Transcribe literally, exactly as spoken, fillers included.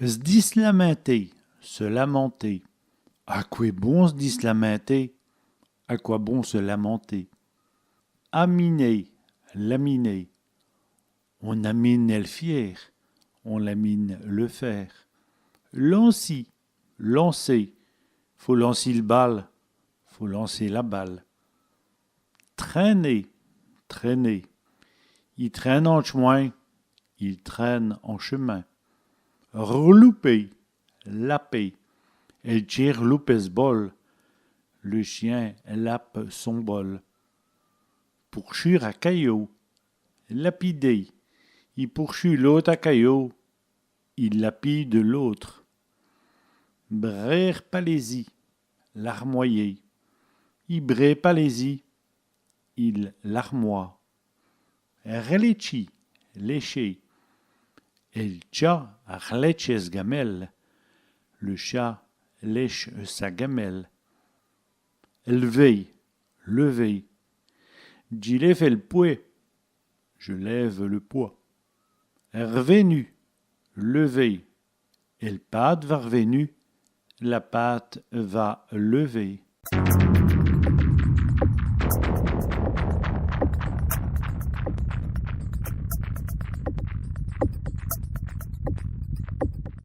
S' dislaminter, se lamenter. À qwè bon s' dislaminter ? À quoi bon se lamenter ? Aminer, laminer. On amine èl fiêr, on lamine le fer. Lanci, lancer. Faut lanci l' bale, faut lancer la balle. Trin.ner, traîner. I trin.ne en tch'min, il traîne en chemin. R'louper, laper. Èl tchén r'loupe s' bole, le chien lape son bol. Pourchûre à cayôs, lapider. I pourchût l'ôte à cayôs, il lapide l'autre. Brêre palêzi, larmoyer. I brêt palêzi, il larmoie. R'lètchî, lécher. Èl tchat r'lètche s' gamèle, le chat lèche sa gamelle. Lver, lever. Dji lève èl pwès, je lève le poids. R'vènu, levé. Èl pâte va r'vènu, la pâte va levée.